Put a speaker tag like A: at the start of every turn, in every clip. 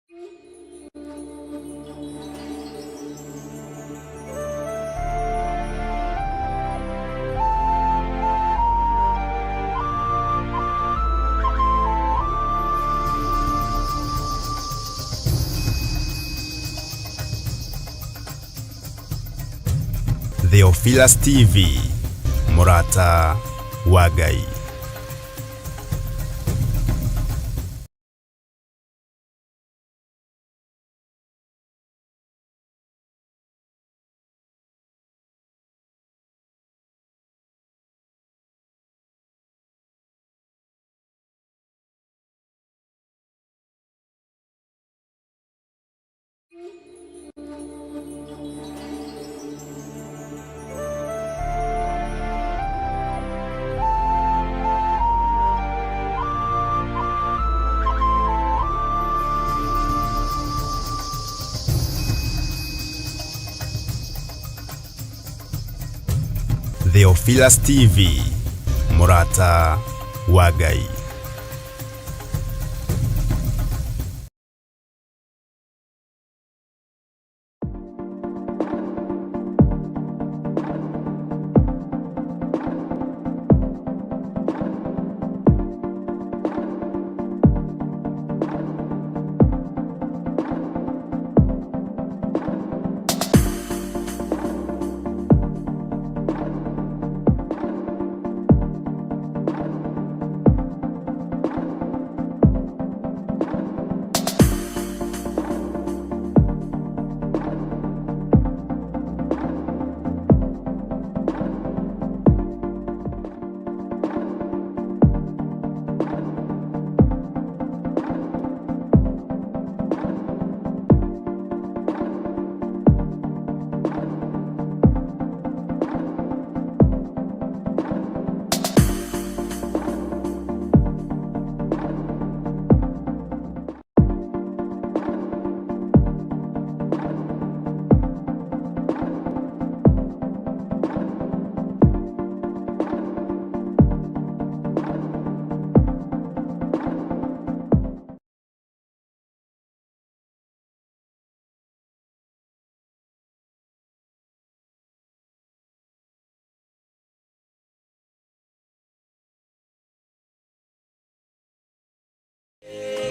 A: Theophilus TV, Mũrata wa Ngai. Theophilus TV, Mũrata wa Ngai.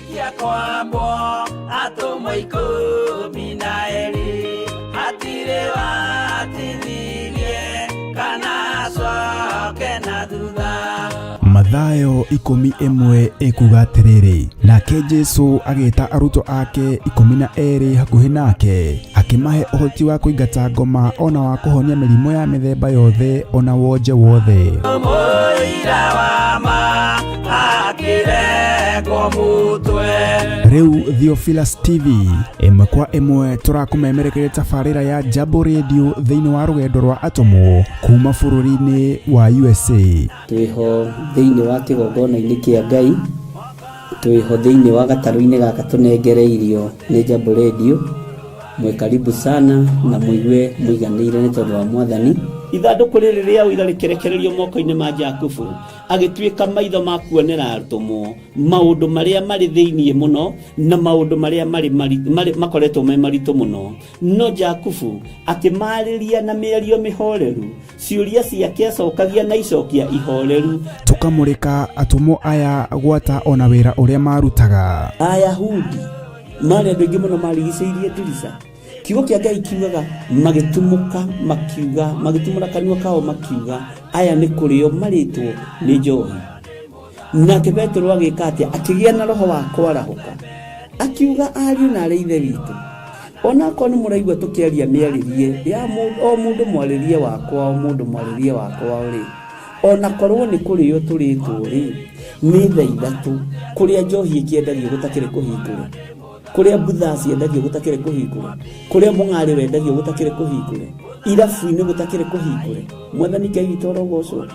B: Kia kwambwo atũmwo 12 hatirĩ watithirie kana acoke na thutha.
A: Mathayo 11 ĩkuga atĩrĩrĩ, nake Jesu agĩta arutwo ake 12 hakuhĩ nake, akĩmahe ũhoti wa kũingata ngoma ona wa kũhonia mĩrimũ ya mĩthemba yothe ona wonje wothe.
B: Mũira wa ma akĩrekwo mũtwe.
A: Rĩu Theophilus TV ĩmwe kwa ĩmwe tũrakũmemerekeria tabarĩra ya Jambo Radio thĩinĩ wa rũgendo rwa atũmwo kuma bũrũri-inĩ wa USA.
C: Twĩho thĩinĩ wa kĩgongona-inĩ kĩa Ngai, twĩho thĩinĩ wa gatarũ-inĩ gaka tũnengereirio nĩ Jambo Radio. Mwĩ karibu sana na mũigue mũiganĩire nĩ tondũ wa Mwathani.
D: Ithandũkũ rĩrĩ rĩa ũira rĩkĩrekererio moko-inĩ ma Jakubu, agĩtuĩka maitho ma kuonera atũmwo maũndũ marĩa marĩ thĩinĩ mũno na maũndũ marĩa marĩ makoretwo me maritũ mũno. No Jakubu akĩmarĩria na mĩario mĩhoreru, ciũria ciake acokagia na icokia ihoreru.
A: Tũkamũrĩka atũmwo aya gwata ona wĩra ũrĩa marutaga.
D: Ayahudi marĩ andũ aingĩ mũno marigicĩirie ndirica. Kiugo kĩa Ngai kiugaga magĩtumũka makiuga, magĩtumũra kanua kao makiuga, aya nĩ kũrĩo marĩtwo nĩ njohi. Nake Petero agĩka atĩa? Akĩgĩa na roho wa kwarahũka, akiuga, ariũ na arĩ ithe witũ, onakorwo nĩ mũraigua tũkĩaria mĩarĩrie ya o mũndũ mwarĩrie wakwa, o mũndũ mwarĩrie wakwa rĩ, onakorwo nĩ kũrĩo tũrĩtwo rĩ, nĩ thaa 3 kũrĩa njohi ĩkĩendagio gũtakĩrĩ kũhingũre, kũrĩa mbutha ciendagio gũtakĩrĩ kũhingũre, kũrĩa mũng'arĩ wendagio gũtakĩrĩ kũhingũre, irabu-inĩ gũtakĩrĩ kũhingũre. Mwathani Ngai witũ arogocwo.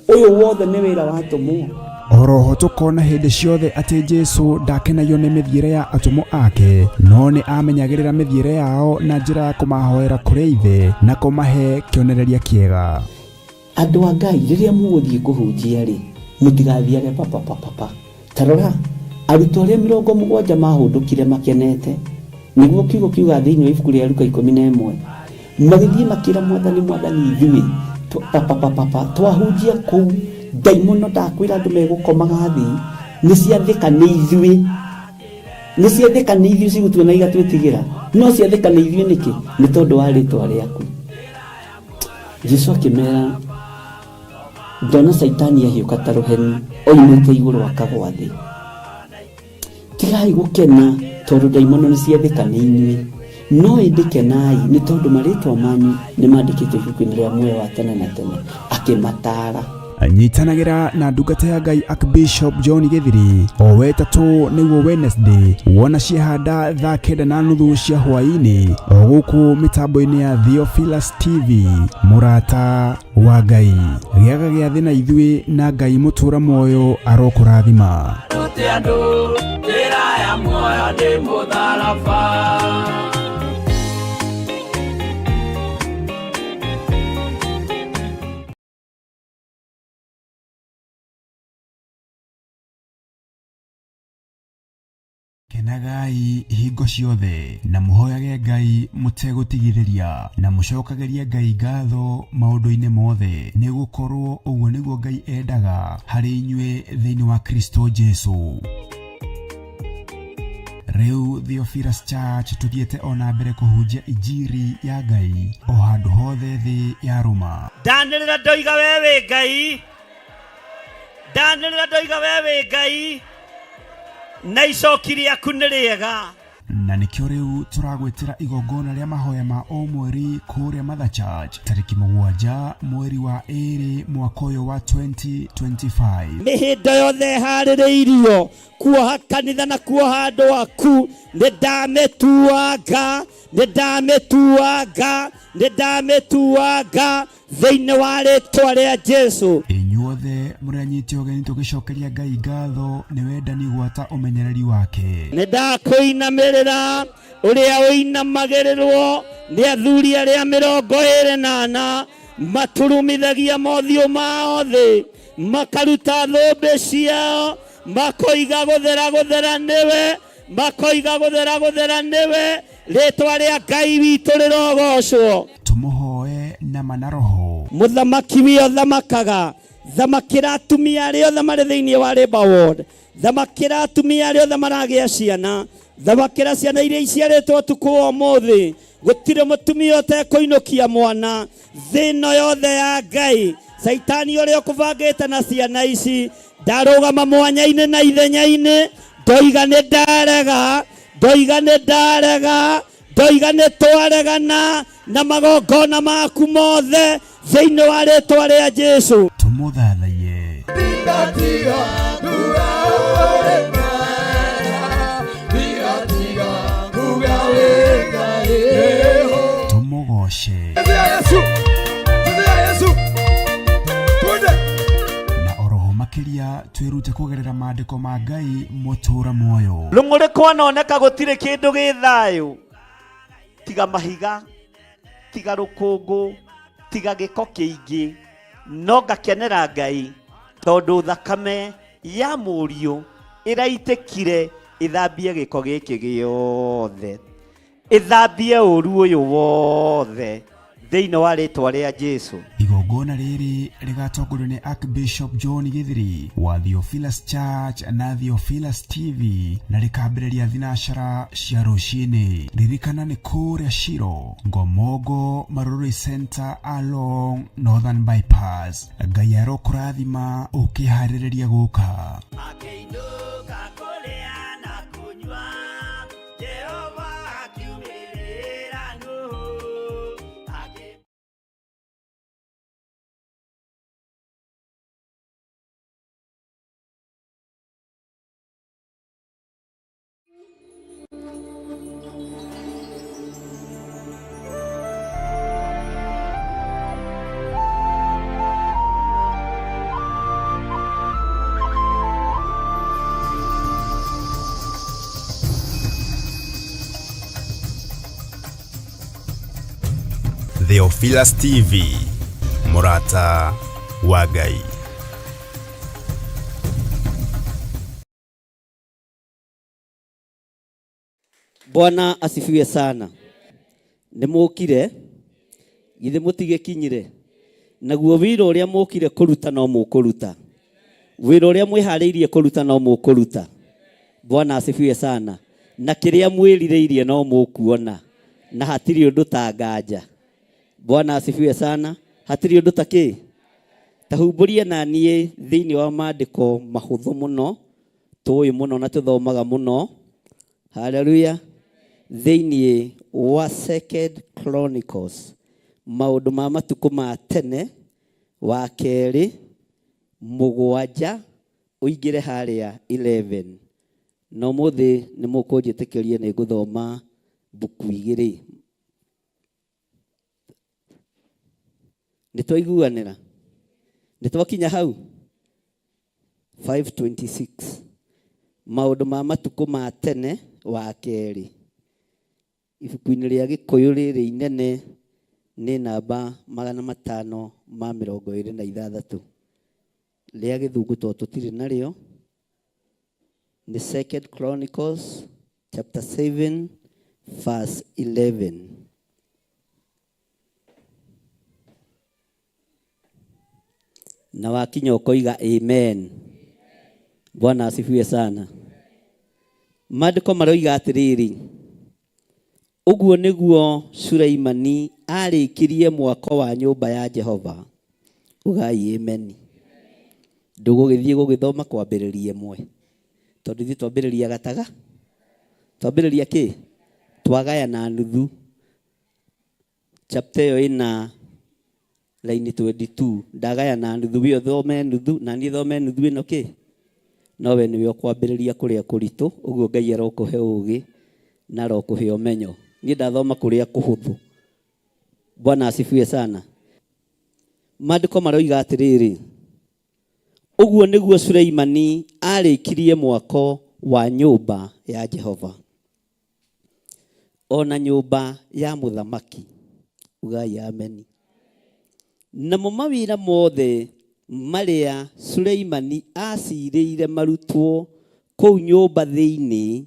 D: Ũyũ wothe nĩ wĩra wa atũmwo.
A: Oroho tũkona hĩndĩ ciothe atĩ Jesu ndakenagio nĩ mĩthiĩre ya atũmwo ake, no nĩ amenyagĩrĩra mĩthiĩre yao na njĩra ya kũmahoera kũrĩ Ithe na kũmahe kĩonereria kĩega.
D: Andũ a Ngai, rĩrĩa mũgũthiĩ kũhunjia rĩ, mũtigathiage papa papa pa. Ta rora, Arutwo arĩa 70 mahũndũkire makenete, nĩguo kiugo kiuga thĩinĩ wa ibuku rĩa Luka 11, magĩthiĩ makĩra Mwathani, Mwathani, ithuĩ papapapapa twahunjia kũu ndaimono, ndakwĩra andũ megũkomaga thĩ, nĩ ciathĩka nĩ ithuĩ, nĩ ciathĩka nĩ ithuĩ, cigũtuona igatwĩtigĩra, no ciathĩka nĩ ithuĩ nĩkĩ? Nĩ tondũ wa rĩtwa rĩaku. Jesu akĩmera, ndona Caitani ahiũka ta rũheni oimĩte igũrũ akagwa thĩ. Tigai gũkena tondũ ndaimono nĩ ciathĩka nĩ inyuĩ, no ĩndĩ kenai nĩ tondũ marĩtwa manyu nĩ mandĩkĩtwo ibuku-inĩ rĩa muoyo wa tene na tene. Akĩmataara.
A: Nyitanagĩra na ndungata ya Ngai Archbishop John Gĩthiri o wetatũ nĩguo Wednesday, wona ciahanda thaa 9:30 cia hwaĩ-inĩ, o gũkũ mĩtambo-inĩ ya Theophilus TV. Mũrata wa Ngai, gĩaga gĩathĩ na ithuĩ, na Ngai mũtũra muoyo arokũrathima.
B: Rute andũ njĩra ya muoyo nĩ mũtharaba.
A: Kenagai hingo ciothe, na mũhoyage Ngai mũtegũtigithĩria, na mũcokagĩrie Ngai ngatho maũndũ-inĩ mothe, nĩ gũkorwo ũguo nĩguo Ngai endaga harĩ inyuĩ thĩinĩ wa Kristo Jesu. Rĩu Theophilus Church tũthiĩte o na mbere kũhunjia injiri ya Ngai o handũ hothe thĩ ya rũma.
B: Ndanĩrĩra ndoiga we wĩ Ngai, ndanĩrĩra ndoiga we wĩ Ngai, na icoki rĩaku nĩ rĩega.
A: Na nĩkĩo rĩu tũragwĩtĩra igongona rĩa mahoya ma o mweri kũrĩa Mother Church tarĩki 7 mweri wa 2 mwaka ũyũ wa 2025.
B: Mĩhĩndo yothe ĩharĩrĩirio kuoha kanitha na kuoha andũ aku, nĩ ndamĩtuanga, nĩ ndamĩtuanga, nĩ ndamĩtuanga thĩinĩ wa rĩtwa rĩa Jesu.
A: Inyuothe mũrĩ anyite ũgeni tũgĩcokeria Ngai ngatho nĩ wendani gwata ũmenyereri wake.
B: Nĩ ndakũinamĩrĩra ũrĩa ũinamagĩrĩrwo nĩ athuri arĩa 24, maturumithagia mothiũ mao thĩ, makaruta thũmbĩ ciao, makoiga gũthera gũthera nĩwe, makoiga gũthera gũthera nĩwe, rĩtwa rĩa Ngai witũ rĩrogocwo.
A: Tũmũhoe na ma na roho.
B: Mũthamaki wio thamakaga, thamakĩra atumia arĩa othe marĩ thĩinĩ wa Labour Ward, thamakĩra atumia arĩa othe maragĩa ciana, thamakĩra ciana iria iciarĩtwo ũtukũ wa ũmũthĩ. Gũtirĩ mũtumia ũtekũinũkia mwana thĩ ĩno yothe ya Ngai. Caitani ũrĩa ũkũbangĩte na ciana ici, ndarũgama mwanya-inĩ na ithenya-inĩ, ndoiga nĩ ndarega, ndoiga nĩ ndarega, ndoiga nĩ twaregana na magongona maku mothe thĩinĩ wa rĩtwa rĩa Jesu.
A: Tũmũthathaiye. Tũmũgoce. Na oroho makĩria twĩrute kũgerera maandĩko ma Ngai mũtũra muoyo.
B: Rũng'ũrĩ kwanoneka gũtirĩ kĩndũ gĩ thayũ, tiga mahiga, tiga rũkũngũ, tiga gĩko kĩingĩ, no ngakenera Ngai tondũ thakame ya mũriũ ĩraitĩkire ĩthambie gĩko gĩkĩ gĩothe, ĩthambie ũru ũyũ wothe thĩinĩ wa rĩtwa rĩa Jesu.
A: Igongona rĩrĩ rĩgatongorio nĩ Archbishop John Gĩthiri wa Theophilus Church na Theophilus TV, na rĩkambĩrĩria thinacara cia rũcinĩ. Ririkana nĩ kũrĩa Shiro, Ngomongo, Marurui Center along Northern Bypass. Ngai arokũrathima ũkĩharĩrĩria gũka.
B: Akĩinũka kũrĩa na kũnyua, Jehova akiumĩrĩra Nuhu.
A: Theophilus TV, mũrata wa Ngai.
B: Bwana asifiwe sana. Nĩ mũkire, githĩ mũtigĩkinyire? Naguo wĩra ũrĩa mũkire kũruta no mũkũruta. Wĩra ũrĩa mwĩharĩirie kũruta no mũkũruta. Bwana asifiwe sana. Na kĩrĩa mwĩrirĩirie no mũkuona. Na hatirĩ ũndũ ta nganja. Bwana asifiwe sana. Hatirĩ ũndũ ta kĩ? Ta humbũria na niĩ thĩinĩ wa maandĩko mahũthũ mũno, tũĩ mũno na tũthomaga mũno. Haleluya. Thĩinĩ wa Second Chronicles, maũndũ ma matukũ ma tene, wa kerĩ, mũgwanja, ũingĩre harĩa 11. Na ũmũthĩ nĩ mũkũnjĩtĩkĩria nĩ ngũthoma mbuku igĩrĩ. Nĩ twaiguanĩra? Nĩ twakinya hau? 5:26. Maũndũ ma matukũ ma tene wa kerĩ. Ibuku-inĩ rĩa Gĩkũyũ rĩrĩ inene nĩ namba 526. Rĩa Gĩthũngũ to tũtirĩ narĩo. Nĩ Second Chronicles chapter 7 verse 11. Na wakinya ũkoiga amen. Bwana asifiwe sana. Maandĩko maroiga atĩrĩrĩ, ũguo nĩguo Suleimani arĩkirie mwako wa nyũmba ya Jehova. Ugai amen. Ndũgũgĩthiĩ gũgĩthoma kwambĩrĩria ĩmwe. Tondũ ithuĩ twambĩrĩria gataga. Twambĩrĩria kĩ? Twagaya na nuthu. Chapter ĩyo ĩna line 22. Ndagaya na nuthu, we ũthome nuthu, na niĩ thome nuthu ĩno kĩ? No we nĩwe ũkwambĩrĩria kũrĩa kũritũ, ũguo Ngai arokũhe ũũgĩ na arokũhe ũmenyo. Niĩ ndathoma kũrĩa kũhũthũ. Bwana asifiwe sana. Maandĩko maroiga atĩrĩrĩ, ũguo nĩguo Suleimani arĩkirie mwako wa nyũmba ya Jehova, ona nyũmba ya mũthamaki. Ugai ameni. Namo mawĩra mothe marĩa Suleimani acirĩire marutwo kũu nyũmba thĩinĩ,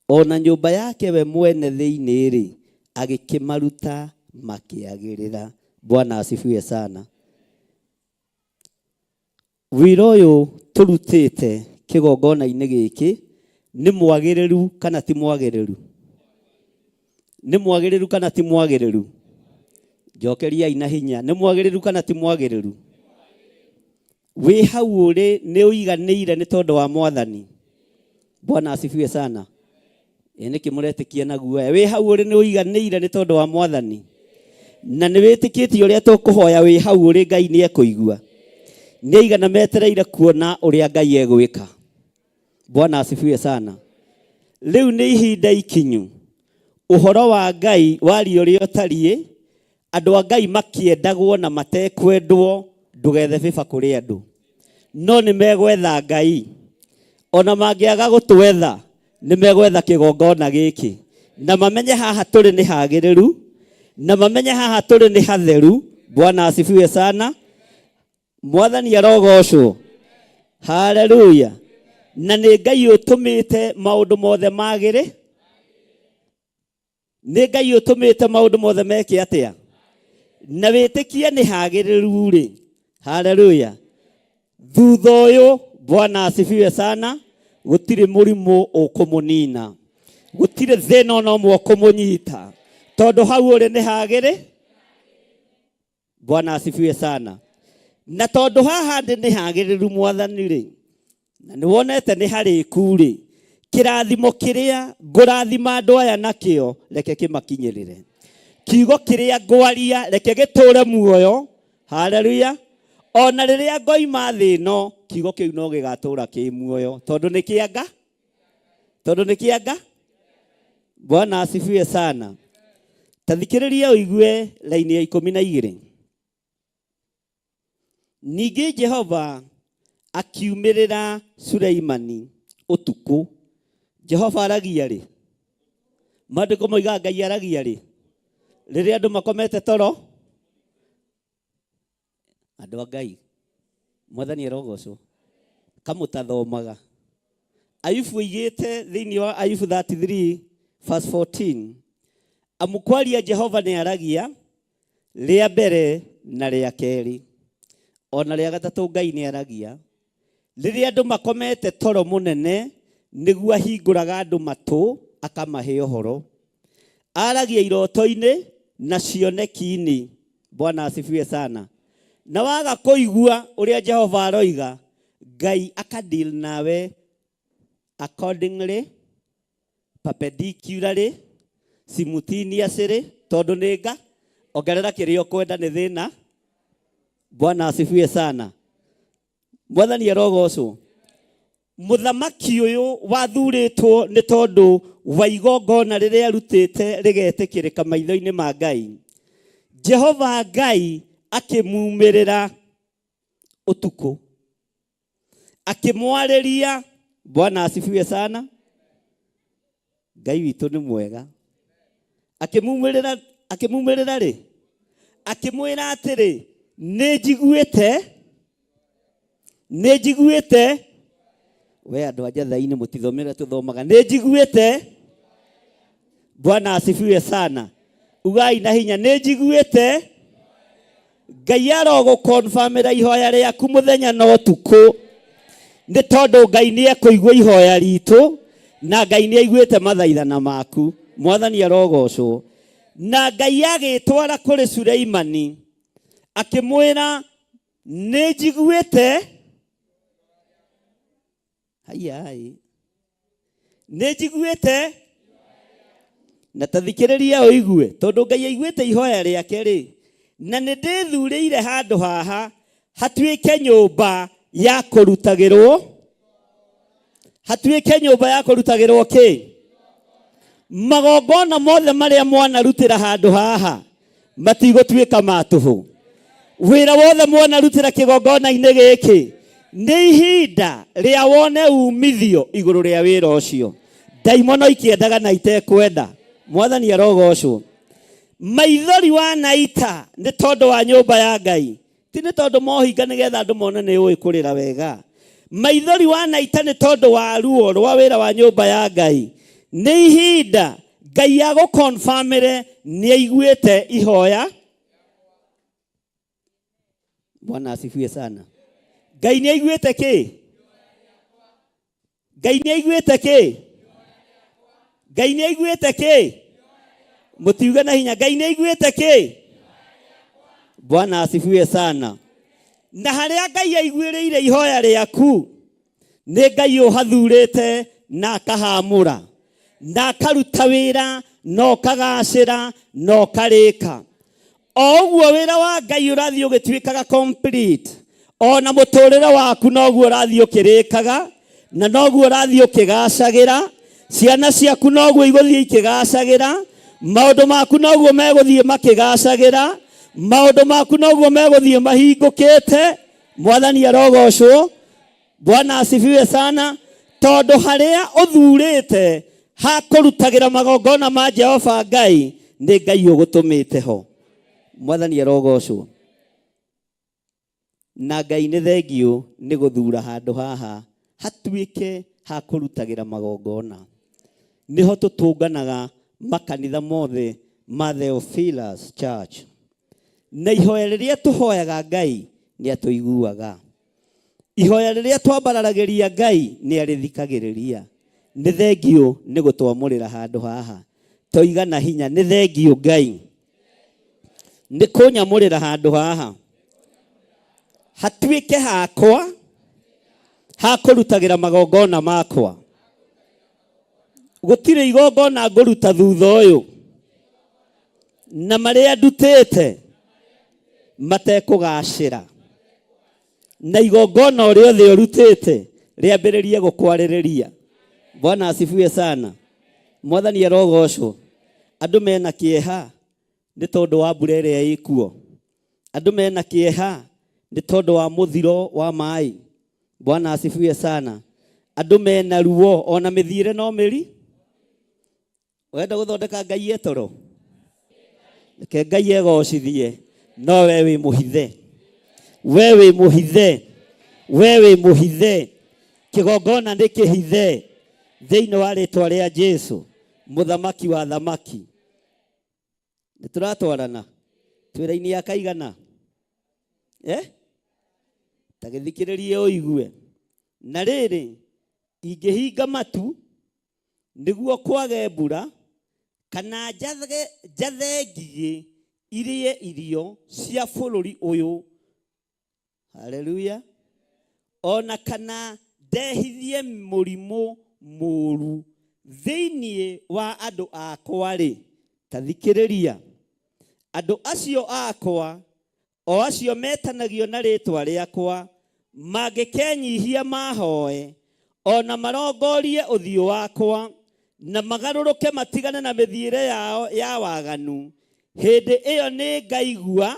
B: ona nyũmba yake we mwene thĩinĩ-rĩ, agĩkĩmaruta makĩagĩrĩra. Bwana asifiwe sana. Wĩra ũyũ tũrutĩte kĩgongona-inĩ gĩkĩ nĩ mwagĩrĩru kana ti mwagĩrĩru? Nĩ mwagĩrĩru kana ti mwagĩrĩru? Njokeriai na hinya. Nĩ mwagĩrĩru kana ti mwagĩrĩru? Wĩ hau ũrĩ nĩ ũiganĩire nĩ tondũ wa Mwathani. Bwana asifiwe sana. Ĩ nĩkĩ mũretĩkia na guoya? Wĩ hau ũrĩ nĩ ũiganĩire nĩ tondũ wa Mwathani. Na nĩ wĩtĩkĩtie ũrĩa tũkũhoya wĩ hau ũrĩ Ngai nĩ ekũigua. Nĩ aigana metereire kuona ũrĩa Ngai egwĩka. Bwana asifiwe sana. Rĩu nĩ ihinda ikinyu. Ũhoro wa Ngai waria ũrĩa ũtariĩ, andũ a Ngai makĩendagwo na matekwendwo, ndũgethe bĩba kũrĩ andũ. No nĩ megwetha Ngai. Ona mangĩaga gũtwetha, nĩ megwetha kĩgongona gĩkĩ. Na mamenye haha tũrĩ nĩ hagĩrĩru, na mamenye haha tũrĩ nĩ hatheru. Bwana asifiwe sana. Mwathani arogocwo. Haleluya. Na nĩ Ngai ũtũmĩte maũndũ mothe magĩrĩ. Nĩ Ngai ũtũmĩte maũndũ mothe meke atĩa? Na wĩtĩkie nĩ hagĩrĩru rĩ. Haleluya. Thutha ũyũ, Bwana asifiwe sana, gũtirĩ mũrimũ ũkũmũnina. Gũtirĩ thĩna ona ũmwe ũkũmũnyita. Tondũ hau ũrĩ nĩ hagĩrĩ. Bwana asifiwe sana. Na tondũ haha ndĩ nĩ hagĩrĩru Mwathani rĩ, na nĩ wonete nĩ harĩku rĩ, kĩrathimo kĩrĩa ngũrathima andũ aya nakĩo, reke kĩmakinyĩrĩre. Kiugo kĩrĩa ngwaria, reke gĩtũre muoyo. Haleluya. Ona rĩrĩa ngoima thĩ ĩno, kiugo kĩu no gĩgatũra kĩ muoyo. Tondũ nĩ kĩa nga? Tondũ nĩ kĩa nga? Bwana asifiwe sana. Ta thikĩrĩria ũigue laini ya 12. Ningĩ Jehova akiumĩrĩra Suleimani ũtukũ. Jehova aragia rĩ? Maandĩko moigaga Ngai aragia rĩ? Rĩrĩa andũ makomete toro? Andũ a Ngai, Mwathani arogocwo. Kamũtathomaga. Ayubu oigĩte thĩinĩ wa Ayubu 33 Verse 14. Amu kwaria Jehova nĩ aragia rĩa mbere na rĩa kerĩ, ona rĩa gatatũ Ngai nĩ aragia. Rĩrĩa andũ makomete toro mũnene, nĩguo ahingũraga andũ matũ akamahe ũhoro. Aragia iroto-inĩ na cioneki-inĩ. Bwana asifiwe sana. Na waga kũigua ũrĩa Jehova aroiga, Ngai akadeal nawe accordingly, perpendicularly, simultaneously, tondũ nĩ nga ongerera kĩrĩa ũkwenda nĩ thĩna. Bwana asifiwe sana. Mwathani arogocwo. Mũthamaki ũyũ wathurĩtwo nĩ tondũ wa igongona rĩrĩa arutĩte rĩgetĩkĩrĩka maitho-inĩ ma Ngai. Jehova Ngai akĩmumĩrĩra ũtukũ akĩmwarĩria. Bwana asifiwe sana. Ngai witũ nĩ mwega. Akĩmumĩrĩra, akĩmumĩrĩra rĩ, akĩmwĩra atĩrĩ, nĩ njiguĩte, nĩ njiguĩte. We andũ a Njathai-inĩ mũtithomere tũthomaga nĩ njiguĩte. Bwana asifiwe sana. Ugai na hinya, nĩ njiguĩte. Ngai arogũkonfamĩra ihoya rĩaku mũthenya na ũtukũ, nĩ tondũ Ngai nĩ ekũigua ihoya ritũ na Ngai nĩ aiguĩte mathaithana maku. Mwathani arogocwo. Na Ngai agĩtwara kũrĩ Suleimani akĩmwĩra, nĩ njiguĩte. Haiai, nĩ njiguĩte. Na ta thikĩrĩria ũigue, tondũ Ngai aiguĩte ihoya rĩake rĩ, na nĩ ndĩthurĩire handũ haha hatuĩke nyũmba ya kũrutagĩrwo, hatuĩke nyũmba ya kũrutagĩrwo kĩ? Magongona mothe marĩa mwanarutĩra handũ haha matigũtuĩka ma tũhũ. Wĩra wothe mwanarutĩra kĩgongona-inĩ gĩkĩ nĩ ihinda rĩa wone umithio igũrũ rĩa wĩra ũcio. Ndaimono ikĩendaga na itekwenda. Mwathani arogocwo. Maithori wanaita nĩ tondũ wa nyũmba ya Ngai, ti nĩ tondũ mohinga nĩgetha andũ mone nĩ ũĩ kũrĩra wega. Maithori wanaita nĩ tondũ wa ruo rwa wĩra wa nyũmba ya Ngai, nĩ ihinda Ngai agũkonfamĩre nĩ aiguĩte ihoya. Bwana asifiwe sana. Ngai nĩ aiguĩte kĩ? Ngai nĩ aiguĩte kĩ? Ngai nĩ aiguĩte kĩ? Mũtiuge na hinya, Ngai nĩ aiguĩte kĩ? Bwana asifiwe sana. Na harĩa Ngai aiguĩrĩire ihoya rĩaku, nĩ Ngai ũhathurĩte na akahamũra na akaruta wĩra na ũkagacĩra na ũkarĩka. O ũguo wĩra wa Ngai ũrathiĩ ũgĩtuĩkaga complete, ona mũtũrĩre waku noguo ũrathiĩ ũkĩrĩkaga na noguo ũrathiĩ ũkĩgacagĩra. Ciana ciaku noguo igũthiĩ ikĩgacagĩra, maũndũ maku noguo megũthiĩ makĩgacagĩra, maũndũ maku noguo megũthiĩ mahingũkĩte. Mwathani arogocwo. Bwana asifiwe sana. Tondũ harĩa ũthurĩte ha kũrutagĩra magongona ma Jehova Ngai, nĩ Ngai ũgũtũmĩte ho. Mwathani arogocwo. Na Ngai nĩ thengiũ nĩ gũthura handũ haha hatuĩke ha kũrutagĩra magongona. Nĩho tũtũnganaga makanitha mothe ma Theophilus Church. Na ihoya rĩrĩa tũhoyaga Ngai nĩ atũiguaga. Ihoya rĩrĩa twambararagĩria Ngai nĩ arĩthikagĩrĩria. Nĩ thengiũ nĩ gũtwamũrĩra handũ haha. Toiga na hinya, nĩ thengiũ Ngai nĩ kũnyamũrĩra handũ haha hatuĩke hakwa ha kũrutagĩra magongona makwa. Gũtirĩ igongona ngũruta thutha ũyũ na marĩa ndutĩte matekũgacĩra. Na igongona o rĩothe ũrutĩte rĩambĩrĩrie gũkwarĩrĩria. Bwana asifiwe sana. Mwathani arogocwo. Andũ mena kĩeha nĩ tondũ wa mbura ĩrĩa ĩkuo. Andũ mena kĩeha nĩ tondũ wa mũthiro wa maĩ. Bwana asifiwe sana. Andũ mena ruo ona mĩthiĩre no mĩri. Ũrenda gũthondeka Ngai etoro? Reke Ngai egocithie, no we wĩ mũhithe. We wĩ mũhithe. We wĩ mũhithe. Kĩgongona nĩ kĩhithe thĩinĩ wa rĩtwa rĩa Jesu. Mũthamaki wa thamaki. Nĩ tũratwarana twĩra-inĩ ya kaigana eh? Ta gĩthikĩrĩrie ũigue. Na rĩrĩ, ingĩhinga matu nĩguo kwage mbura, kana njathe njathe ngigĩ irĩe irio cia bũrũri ũyũ. Haleluya. O na kana ndehithie mũrimũ mũũru thĩinĩ wa andũ akwa-rĩ, ta thikĩrĩria, andũ acio akwa, o acio metanagio na rĩĩtwa rĩakwa, mangĩkenyihia mahoe, o na marongorie ũthiũ wakwa, na magarũrũke matigane na mĩthiĩre yao ya waganu, hĩndĩ ĩyo nĩngaigua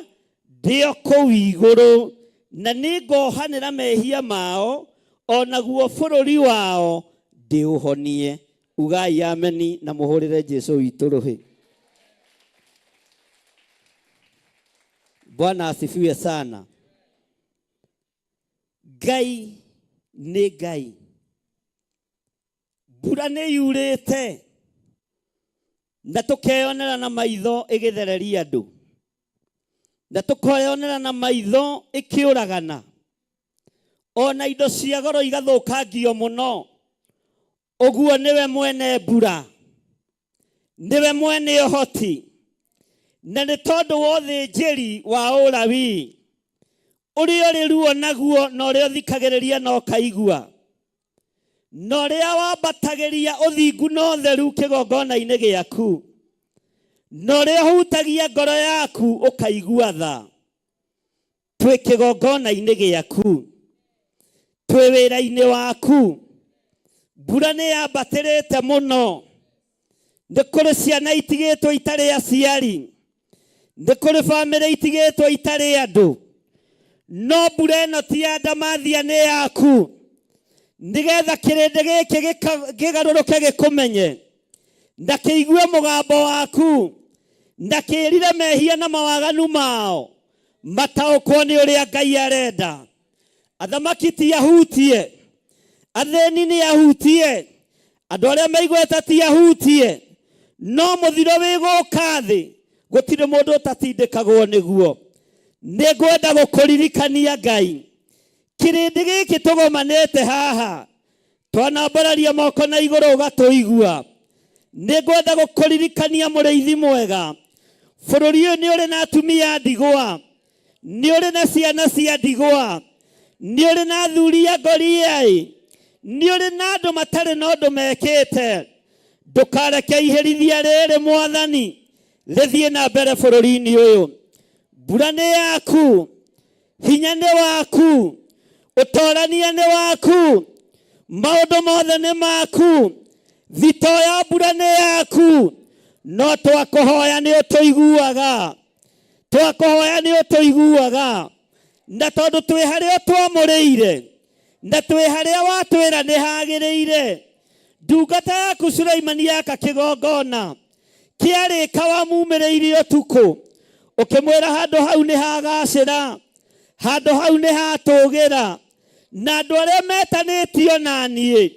B: ndĩ o kũu igũrũ, na nĩngohanĩra mehia mao, o naguo bũrũri wao ndĩũhonie. Ugai ameni na mũhũrĩre Jesu witũ rũhĩ. Bwana asifiwe sana. Ngai nĩ Ngai. Mbura nĩ yurĩte na tũkeyonera na maitho ĩgĩthereria andũ, na tũkeyonera na maitho ĩkĩũragana, ona indo cia goro igathũkangio mũno. Ũguo nĩwe mwene mbura, nĩwe mwene ũhoti, na nĩ tondũ wa ũthĩnjĩri wa ũlawi ũrĩa ũrĩ ruo naguo na ũrĩa ũthikagĩrĩria na ũkaigua, na ũrĩa wambatagĩria ũthingu na ũtheru kĩgongona-inĩ gĩaku, na ũrĩa ũhutagia ngoro yaku ũkaigua tha. Twĩ kĩgongona-inĩ gĩaku, twĩ wĩra-inĩ waku. Mbura nĩ yambatĩrĩte mũno, nĩ kũrĩ ciana itigĩtwo itarĩ aciari, nĩ kũrĩ bamĩrĩ itigĩtwo itarĩ andũ, no mbura ĩno ti ya ndamathia, nĩ yaku, nĩgetha kĩrĩndĩ gĩkĩ kĩgarũrũke gĩkũmenye na kĩigue mũgambo waku na kĩrire mehia na mawaganu mao, mataũkwo nĩ ũrĩa Ngai arenda. Athamaki ti ahutie, athĩni nĩ ahutie, andũ arĩa meigweta ti ahutie, no mũthiro wĩ gũka thĩ gũtirĩ mũndũ ũtatindĩkagwo nĩguo. Nĩ ngwenda gũkũririkania Ngai, kĩrĩndĩ gĩkĩ tũgomanĩte haha, twanambararia moko na igũrũ ũgatũigua. Nĩ ngwenda gũkũririkania mũrĩithi mwega, bũrũri ũyũ nĩ ũrĩ na atumia a ndigwa, nĩ ũrĩ na ciana cia ndigwa, nĩ ũrĩ na athuri a ngoriai, nĩ ũrĩ na andũ matarĩ na ũndũ mekĩte. Ndũkareke iherithia rĩrĩ Mwathani rĩthiĩ na mbere bũrũri-inĩ ũyũ. Mbura nĩ yaku, hinya nĩ waku, ũtorania nĩ waku, maũndũ mothe nĩ maku, thito ya mbura nĩ yaku, no twakũhoya nĩ ũtũiguaga, twakũhoya nĩ ũtũiguaga, na tondũ twĩ harĩa ũtwamũrĩire na twĩ harĩa watwĩra nĩ hagĩrĩire, ndungata yaku Sulaimani yaka kĩgongona kĩarĩka wamumĩrĩirie ũtukũ ũkĩmwĩra handũ hau nĩ hagacĩra, handũ hau nĩ hatũgĩra, na andũ arĩa metanĩtio na niĩ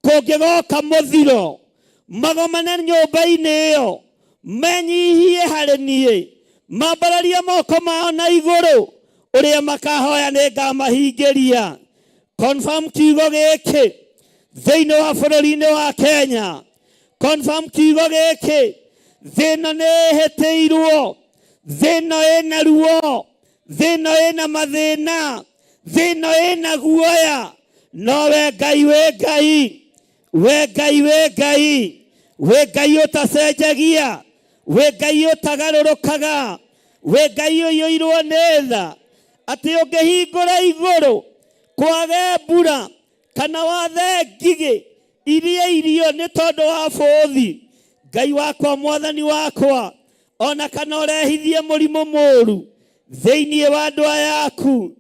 B: kũngĩgoka mũthiro magomane nyũmba-inĩ ĩyo menyihie harĩ niĩ, mambararie moko mao na igũrũ, ũrĩa makahoya nĩ ngamahingĩria. Confirm kiugo gĩkĩ thĩinĩ wa bũrũri-inĩ wa Kenya. Confirm kiugo gĩkĩ, thĩ ĩno nĩ ĩhĩtĩirwo, thĩ ĩno ĩna ruo, thĩ ĩno ĩna mathĩna, thĩ ĩno ĩna guoya, no we Ngai wĩ Ngai, we Ngai wĩ Ngai, wĩ Ngai ũtacenjagia, wĩ Ngai ũtagarũrũkaga, wĩ Ngai ũiyũirwo nĩ tha, atĩ ũngĩhingũra igũrũ kwage mbura kana wathe ngigĩ irie irio nĩ tondũ wa bũthi, Ngai wakwa, Mwathani wakwa, ona kana ũrehithie mũrimũ mũũru thĩinĩ wa andũ aya aku,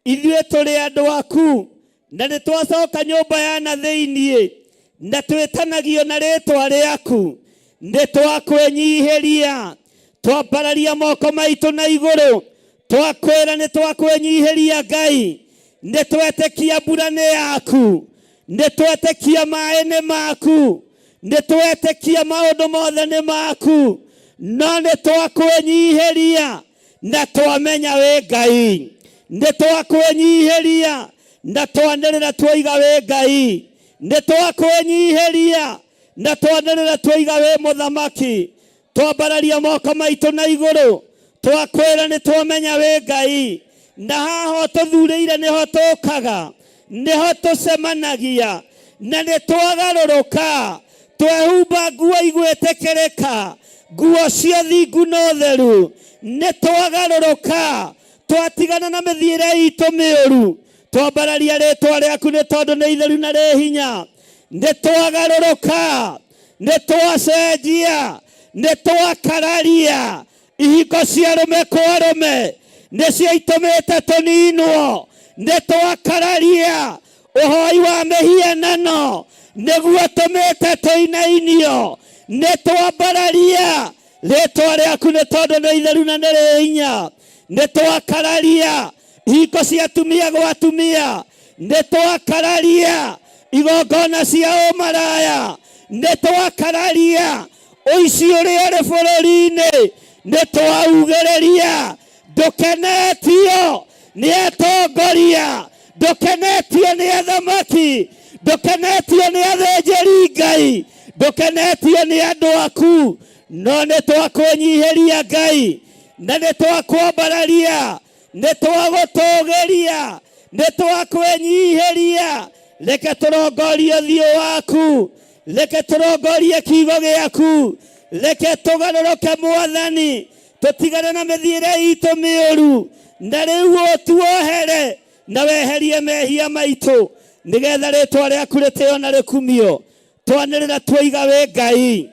B: ithuĩ tũrĩ andũ aku na nĩ twacoka nyũmba ya na thĩinĩ na twĩtanagio na rĩtwa rĩaku, nĩ twakwĩnyihĩria, twambararia moko maitũ na igũrũ, twakwĩra nĩ twakwĩnyihĩria Ngai, nĩ twetĩkia mbura nĩ yaku, nĩ twetĩkia maĩ nĩ maku, Nĩ twetĩkia maũndũ mothe nĩ maku, no nĩ twakwĩnyihĩria na twamenya wĩ Ngai. Nĩ twakwĩnyihĩria na twanĩrĩra twoiga wĩ Ngai. Nĩ twakwĩnyihĩria na twanĩrĩra twoiga wĩ mũthamaki. Twambararia moko maitũ na igũrũ, twakwĩra nĩ twamenya wĩ Ngai. Na haha ũtũthurĩire nĩho tũkaga, nĩho tũcemanagia, na nĩ twagarũrũka, twehumba nguo igwĩtĩkĩrĩka, nguo cia thingu na ũtheru. Nĩ twagarũrũka, twatigana na mĩthiĩre itũ mĩũru, twambararia rĩtwa rĩaku nĩ tondũ nĩ itheru na rĩ hinya. Nĩ twagarũrũka, nĩ twacenjia, nĩ twakararia ihingo cia arũme kwa arũme nĩcio itũmĩte tũninwo. Nĩ twakararia ũhoi wa mĩhianano nĩguo tũmĩte tũinainio. Nĩ twambararia rĩtwa rĩaku nĩ tondũ nĩ itheru na nĩ rĩ hinya. Nĩ twakararia ihingo cia atumia gwa atumia. Nĩ twakararia igongona cia ũmaraya. Nĩ twakararia ũici ũrĩa ũrĩ bũrũri-inĩ. Nĩ twaugĩrĩria ndũkenetio nĩ atongoria, ndũkenetio nĩ athamaki, ndũkenetio nĩ athĩnjĩri Ngai, ndũkenetio nĩ andũ aku, no nĩ twakwĩnyihĩria Ngai, na nĩ twakwambararia, nĩ twagũtũgĩria, nĩ twakwĩnyihĩria. Reke tũrongorie ũthiũ waku, reke tũrongorie kiugo gĩaku, reke tũgarũrũke Mwathani, tũtigane na mĩthiĩre itũ mĩũru, na rĩu ũtuohere na weherie mehia maitũ, nĩgetha rĩtwa rĩaku rĩtĩo na rĩkumio. Twanĩrĩra twoiga wĩ Ngai.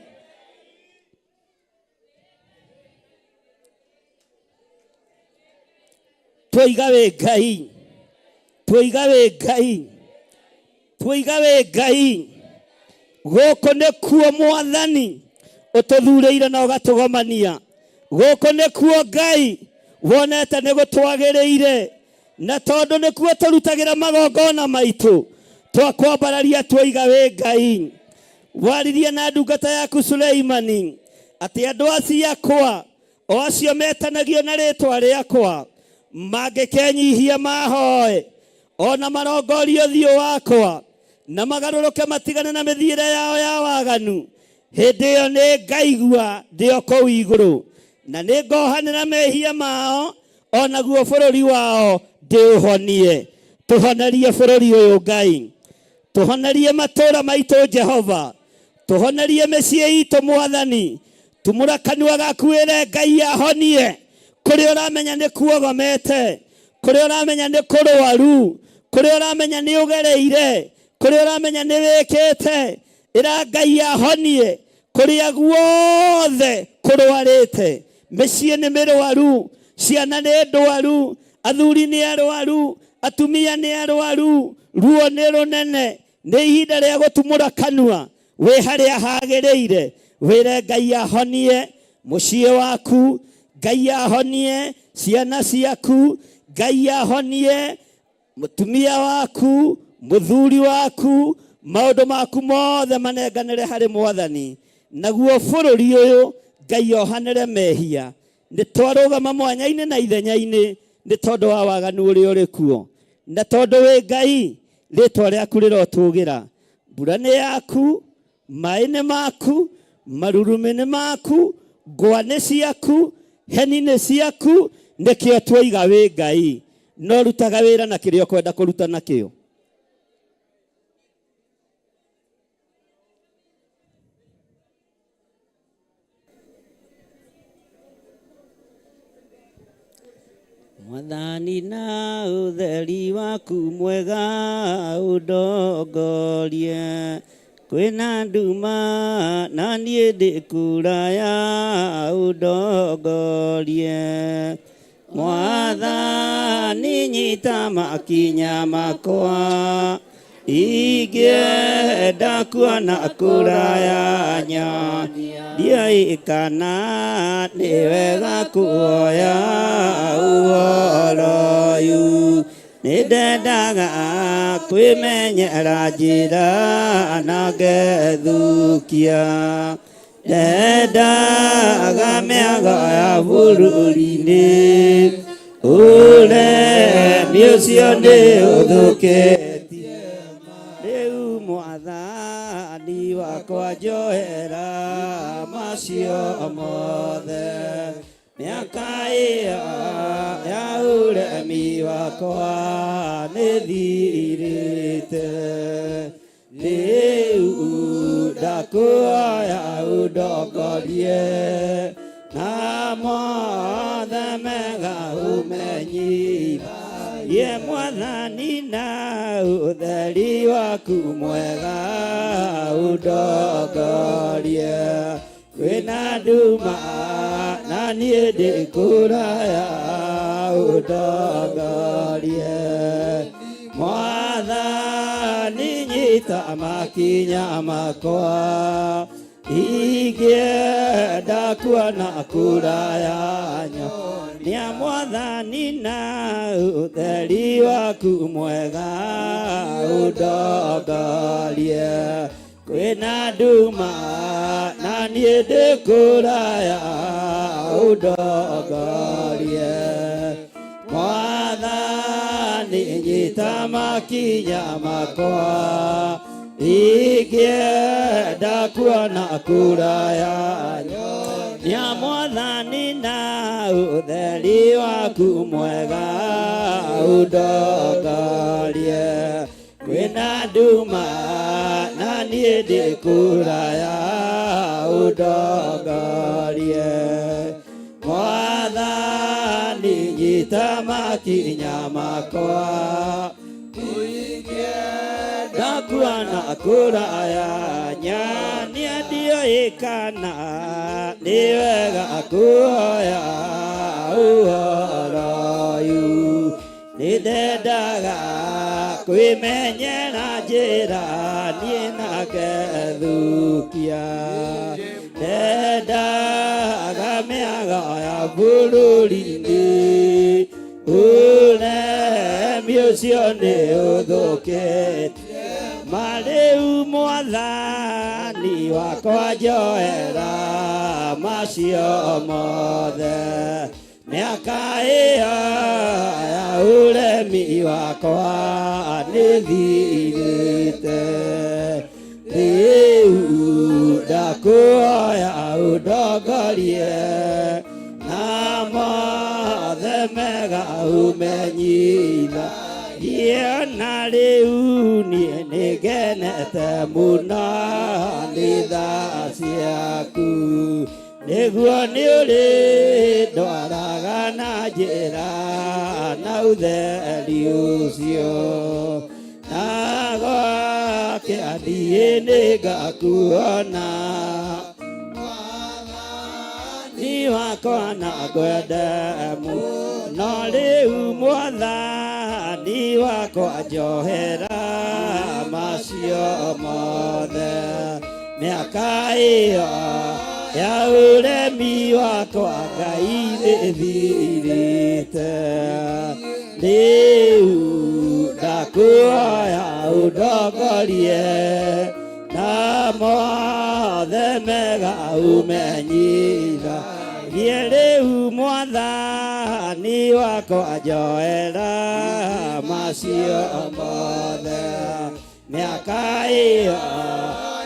B: Twoiga wĩ Ngai, twoiga wĩ Ngai, twoiga wĩ Ngai. Gũkũ nĩkuo Mwathani ũtũthurĩire na ũgatũgomania. Gũkũ nĩkuo Ngai wonete nĩ gũtwagĩrĩire, na tondũ nĩkuo tũrutagĩra magongona maitũ, twakwambararia twoiga wĩ Ngai. Waririe na ndungata yaku Suleimani atĩ andũ aciakwa o acio metanagio na rĩtwa rĩakwa mangĩkenyihia mahoe ona marongorie ũthiũ wakwa na magarũrũke matigane na mĩthiĩre yao ya waganu, hĩndĩ ĩyo nĩ ngaigua ndĩ o kũu igũrũ, na nĩ ngohanĩra mehia mao, o naguo bũrũri wao ndĩũhonie. Tũhonerie bũrũri ũyũ Ngai, tũhonerie matũũra maitũ Jehova, tũhonerie mĩciĩ itũ Mwathani. Tumũra kanua gaku wĩre Ngai ahonie kũrĩa ũramenya nĩ kuogomete, kũrĩa ũramenya nĩ kũrwaru, kũrĩa ũramenya nĩ ũgereire, kũrĩa ũramenya nĩ wĩkĩte. Ĩra Ngai ahonie kũrĩa guothe kũrwarĩte. Mĩciĩ nĩ mĩrwaru, ciana nĩ ndwaru, athuri nĩ arwaru, atumia nĩ arwaru, ruo nĩ rũnene. Nĩ ihinda rĩa gũtumũra kanua wĩ harĩa hagĩrĩire, wĩre Ngai ahonie mũciĩ waku, Ngai ahonie ciana ciaku, Ngai ahonie mũtumia waku, mũthuri waku, maũndũ maku mothe manenganĩre harĩ Mwathani. Naguo bũrũri ũyũ Ngai ohanĩre mehia. Nĩ twarũgama mwanya-inĩ na ithenya-inĩ nĩ tondũ wa waganu ũrĩa ũrĩ kuo, na tondũ wĩ Ngai, rĩtwa rĩaku rĩrotũgĩra. Mbura nĩ yaku, maĩ nĩ maku, marurumĩ nĩ maku, ngwa nĩ ciaku, heni nĩ ciaku, nĩkĩo twoiga wĩ Ngai. No rutaga wĩra na kĩrĩa ũkwenda kũruta nakĩo. Mwathani na ũtheri waku mwega ũndongorie, kwĩna nduma na niĩ ndĩ kũraya ũndongorie. Mwathani nyita makinya makwa, ingĩenda kuona kũraya nyonia ndiũĩ kana nĩ wega kuoya ũhoro ũyũ. Nĩndendaga kwĩmenyera njĩra na ngethukia. Ndendaga mĩago ya bũrũri-inĩ, ũremi ũcio nĩ ũthũkĩtie. Rĩu mwathani wakwa njohera macio mothe. Mĩaka ĩyo ya ũremi wakwa nĩthirĩte. Rĩu ndakuoya ũndongorie na mothe mega ũmenyithagie mwathani na ũtheri waku mwega ũndongorie. Kwĩna nduma na niĩ ndĩ kũraya ũndongorie. Mwathani nyita makinya makwa ingĩenda kuona kũraya nyonia mwathani na ũtheri waku mwega ũndongorie. Kwĩna nduma na niĩ ndĩ kũraya ũndongorie. Mwathani nyita makinya makwa ingĩenda kuona kũraya nyonia mwathani na ũtheri waku mwega ũndongorie. Kwĩna nduma na niĩ ndĩ kũraya ũndongorie. Mwathani nyita makinya makwa ingĩenda kuona kũraya nyonia ndiũĩ kana nĩ wega kuoya ũhoro ũyũ. Nĩndendaga kwĩmenyera njĩra niĩ na ngethukia. Ndendaga mĩago ya bũrũri-inĩ, ũremi ũcio nĩ ũthũkĩtie. Ma rĩu mwathani wakwa njohera macio mothe. Mĩaka ĩyo ya ũremi wakwa nĩthirĩte. Rĩu ndakuoya ũndongorie na mothe mega ũmenyithagie. Na rĩu niĩ nĩngenete mũno nĩ tha ciaku, nĩguo nĩ ũrĩ ndwaraga na njĩra na ũtheri ũcio. Na gwake niĩ nĩngakuona mwathani wakwa na ngwende mũno. Rĩu mwathani wakwa njohera macio mothe. Mĩaka ĩyo ya ũremi wakwa Ngai nĩthirĩte. Rĩu ndakuoya ũndongorie na mothe mega ũmenyithagie. Rĩu mwathani wakwa njohera macio mothe. Mĩaka ĩyo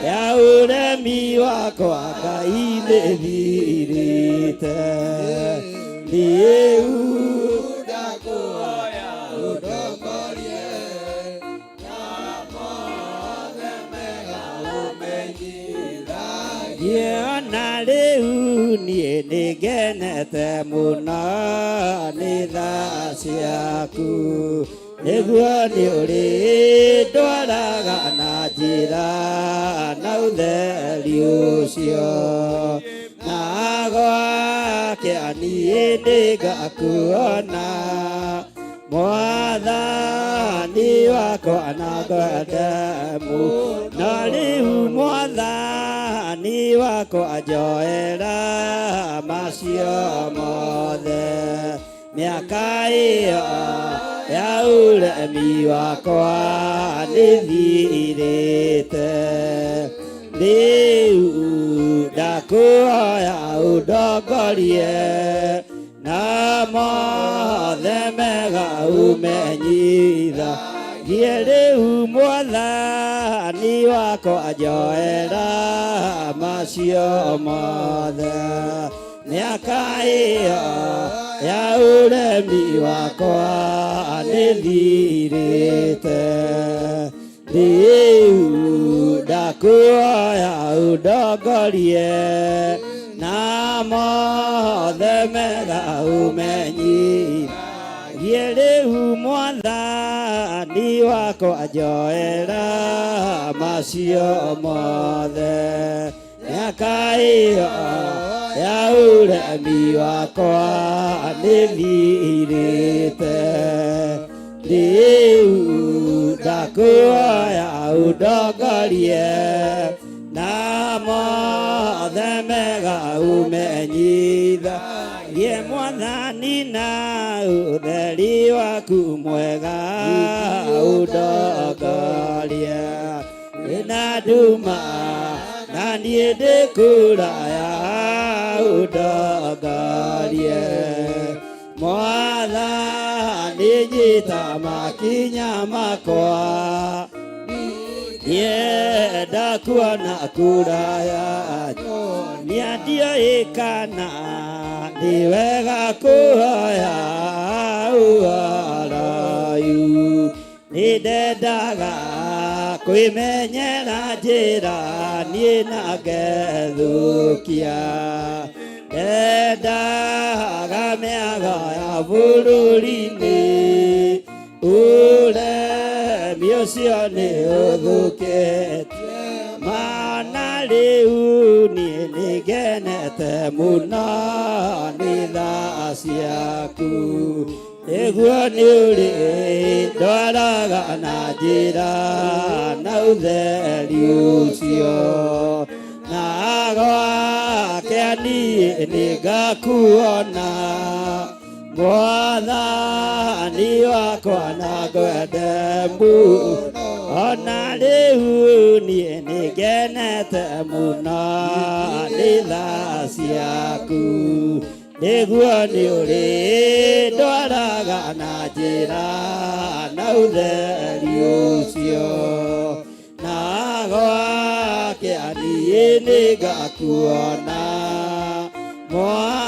B: ya ũremi wakwa Ngai nĩthirĩte. Rĩu ndakuoya ũndongorie na mothe mega ũmenyithagie. Na rĩu niĩ nĩngenete mũno nĩ tha ciaku, nĩguo nĩ ũrĩ ndwaraga na njĩra na ũtheri ũcio. Na gwake niĩ nĩngakuona mwathani wakwa na ngwende mũno. Rĩu mwathani wakwa njohera macio mothe. Mĩaka ĩyo Ya ũremi wakwa nĩthirĩte. Rĩu ndakũhoya ũndongorie na mothe mega ũmenyithagie. Rĩu mwathani wakwa njoera macio mothe. Mĩaka ĩyo ya ũremi wakwa nĩthirĩte. Rĩu ndakũhoya ũndongorie na mothe mega ũmenyithagie. Rĩu mwathani wakwa njoera macio mothe. Mĩaka ĩyo ya ũremi wakwa nĩthirĩte. Rĩu ndakũhoya ũndongorie na mothe mega ũmenyithagie. Mwathani na ũtheri waku mwega ũndongorie. Wĩna nduma na niĩ ndĩ kũraya ũndongorie. Mwathani nyita makinya makwa, ndienda kuona kũraya. Nyonia ndiũĩ kana nĩ wega kũhoya ũhoroyu. Nĩndendaga kwĩmenyera njĩra niĩ na ngethũkia. Ndendaga mĩago ya bũrũri-inĩ, ũremi ũcio nĩ ũthũkĩtie. Mana rĩu niĩ nĩngenete mũno nĩ tha ciaku. Nĩguo nĩ ũrĩ ndwaraga na njĩra na ũtheri ũcio. Na gwake niĩ nĩngakuona mwathani wakwa na ngwende mũno. Ona rĩu niĩ nĩngenete mũno nĩ tha ciaku. Nĩguo nĩ ũrĩ ndwaraga na njĩra na ũtheri ũcio. Na gwake niĩ nĩngakuona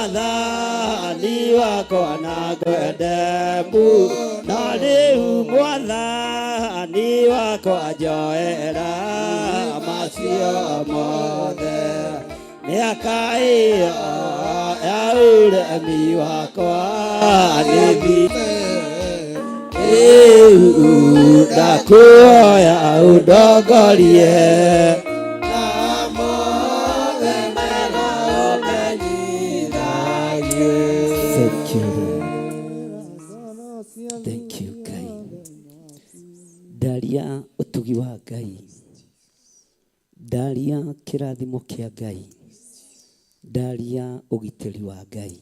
B: mwathani wakwa na ngwende mũno. Rĩu mwathani wakwa njoera macio mothe. Mĩaka ĩyo ya ũremi wakwa nĩthirĩte. Rĩu ndakũhoya ũndongorie na mothe mega ũmenyithagie.
C: Thank you, Lord. Thank you, Ngai. Ndaria ũtugi wa Ngai, ndaria kĩrathimo kĩa Ngai, ndaria ũgitĩri wa Ngai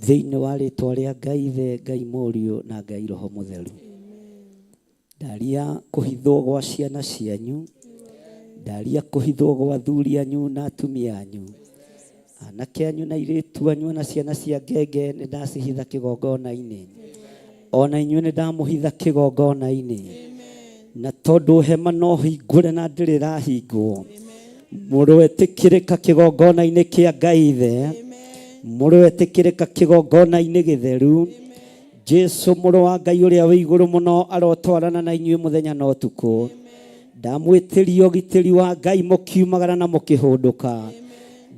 C: thĩinĩ wa rĩtwa rĩa Ngai Ithe, Ngai Mũriũ na Ngai Roho Mũtheru. Ndaria kũhithwo gwa ciana cianyu, ndaria kũhithwo gwa athuri anyu na atumia anyu, anake anyu na airĩtu anyu na ciana cia ngenge nĩ ndacihitha kĩgongona-inĩ. Ona inyuĩ nĩ ndamũhitha kĩgongona-inĩ. Na tondũ hema no hingũre na ndĩrĩ ĩrahingwo, mũroetĩkĩrĩka kĩgongona-inĩ kĩa Ngai Ithe, mũroetĩkĩrĩka kĩgongona-inĩ gĩtheru. Jesu mũrũ wa Ngai ũrĩa wĩ igũrũ mũno arotwarana na inyuĩ mũthenya na ũtukũ. Ndamwĩtĩria ũgitĩri wa Ngai mũkiumagara na mũkĩhũndũka.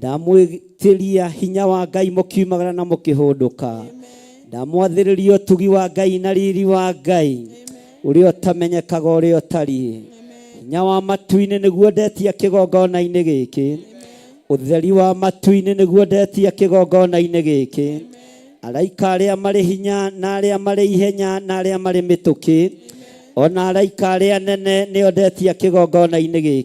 C: Ndamwĩtĩria hinya wa Ngai mũkiumagara na mũkĩhũndũka. Ndamwathĩrĩria ũtugi wa Ngai na riri wa Ngai ũrĩa ũtamenyekaga ũrĩa ũtariĩ. Hinya wa matu-inĩ nĩguo ndetia kĩgongona-inĩ gĩkĩ. Ũtheri wa matu-inĩ nĩguo ndetia kĩgongona-inĩ gĩkĩ. Araika arĩa marĩ hinya na arĩa marĩ ihenya na arĩa marĩ mĩtũkĩ, ona araika arĩa anene nĩo ndetia kĩgongona-inĩ gĩkĩ.